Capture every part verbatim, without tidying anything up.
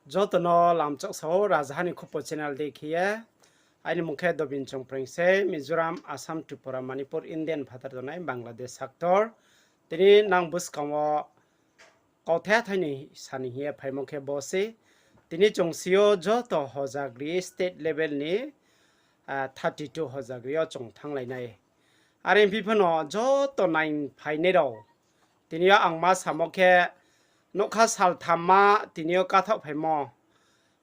Joto no lamchak sao, Rajaha ni Khupo channel dei khe ye. Aini mung khe Dobin Chongpreng se, Mizoram, Assam, Tripura, Manipur, Indian phathar tongnai Bangladesh sector. Tini nang buskang wo kauthai thai ni sani hing ye phaimo khe bo se. Tini chung si yo joto hojagri state level ni, ah, thirty two hojagri yo chung thannglai nai. Are phi phano joto naiphainai rao. Tini yo ang ma samo khe, nougkha saltham ma tini yo kathaoh phaimo.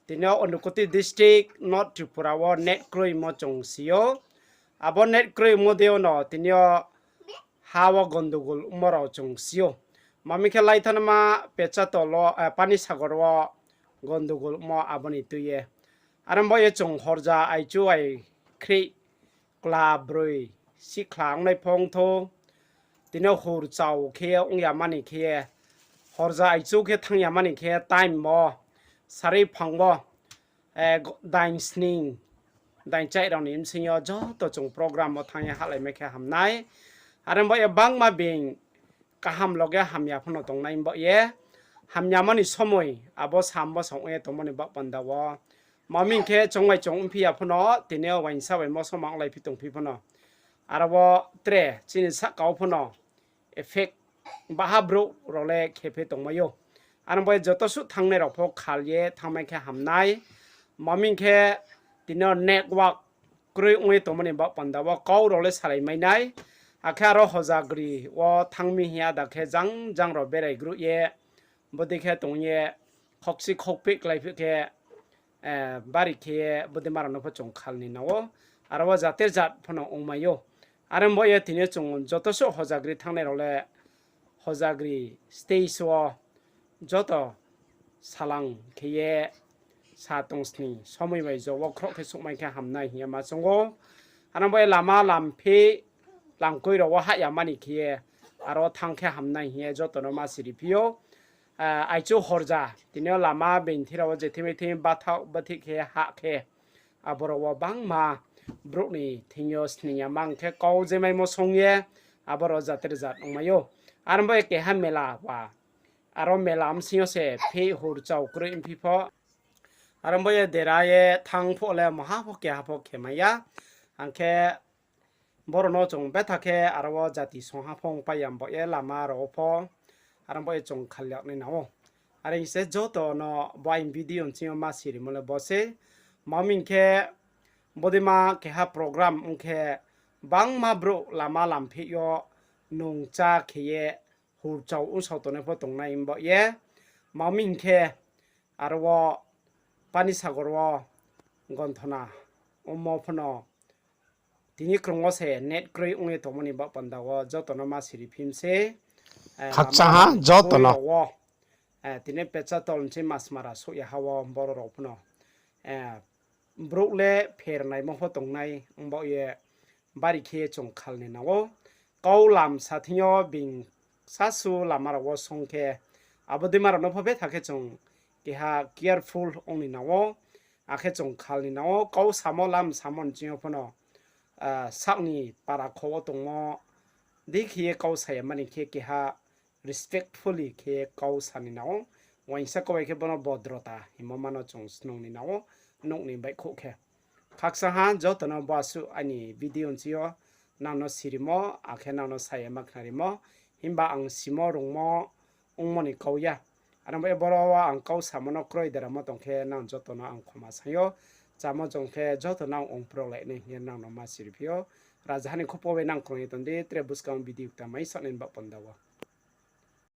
Tini yo Unakoti district, North Tripura wo net kroimo chung si ou. Abo net kroimo dei yo no tini yo ha wo gondogol ongmo rao chung si ou. Mami khe laithanma Pechatol wo, eh, Panisagar wo gondogol ongmo abo ni tui ye. Are bo ye chung horja aichu ai khrih kla broi sikhla ongnai pho ong thou. Tini yo hur chao khe ye ong ya mani khe ye, horja aichu khe thanng ya mani khe ye time wo, sari phang wo, eh, dain sning, dain chai rao ni bsing yo joto chung program wo thanng ye hahlai mai khe ham nai. Are bo ye bangma being kaham loge hamya phano tongnai bo ye, hamyamo ni somoi abo sam bo song ye tongmo ni baoh panda wo. Mami khe chung bai chung ongphi ya phano, tini yo uaingsa bai moso ma onglai phi tongphi phano. Aro wo tre chini sahka wo phano effect baha brouh rao le khe phi tongmai ou. Are bo ye joto suh thanngnai rao pho khal ye thanngmai khe ham nai. Mami khe tini yo network kroi ong ye tongmo ni baoh panda wo kau rao le salai mai nai. Akhe aro hojagri wo thanng mi hing ye ada khe jang jang rao berai grouh ye, bodei khe tong ye, khokchi khokpeh klái phi khe, eh, bari khe ye bodei ma rao no pho chung khal ni nang ou. Aro wo jater jat phano ongmai ou. Are bo ye tini yo chung joto suh hojagri thanngnai rao le hojagri stage wo joto salang khe ye sa tong sning somoi bai jo wo khroh khe suhmai khe ham nai hing ye ma choung ou. Are bo ye lama lampheh lamkoi rao wo hah ya mani khe ye, aro thanng khe ham nai hing ye joto no ma siri phi ou. Ah, aichu horja, tini yo lama beingthi rao wo je thimai thim bathaoh bathih khe hah khe, abo rao wo bangma brouh ni thing yo sning ya mang khe kau je maimo song ye, abo rao jater jat ongmai ou. Are bo ye keha mela wa, aro mela bsing yo se pheh hur chao kroi ongphi pho. Are bo ye dera ye thanng pho le maha pho keha pho khe mai ya. Ang khe boro no chung betha khe aro wo jati songha pho ongpai ya bo ye lama rao wo pho. Are bo ye chung khal yag nai nang ou. Are hing se joto no bo aini video bsing yo ma sirimo le bo se. Mami khe bodeima keha program ong khe bangma brouh lama lampheh yo nung chá khe ye hur chao ongsao tongnai pho tongnai bo ye. Mami khe aro wo Panisagar wo gonthona ongmo phano tini krung wo se net kroi ong ye tongmo ni baoh panda wo joto no ma siri phim se. Eh, khakchang ha joto no. Tini Pechatol nching Masmara souh ya ha wo boro rao phano, eh, brouh le phernaimo pho tongnai ong bo ye bari khe chung khal ni nang ou. Kau lam sa thing yo being sasu lama rao wo song khe, abo deima rao no pho betha khe chung keha careful ong ni nang ou. Akhe chung khal ni nang ou, kau samo lam samo nching yo phano, ah, saoh ni para kho wo tongmo dei khe ye kau sa ya mani khe keha respectfully khe kau sa ni nang ou. Uaingsa kau bai khe bono bodrota hingmo ma no chung snung ni nang ou, nouh ni baihkhouh khe. Khakchang ha joto no bo asuh aini video nching yo nang no sirimo, akhe nang no sa ye ma khnarimo, himba ang simo rungmo ongmo ni kau ya. Are bo ye boro wo ang kau samo no kroi deramo tong khe nang joto no ang khoma saing ou. Chámo jong khe joto nang ongprolai nai hing ye nang no ma siri phi ou. Rajaha ni Khupo bai nang krung ye tong di, tre buskang video kta mai saoh nai ni baoh panda wo.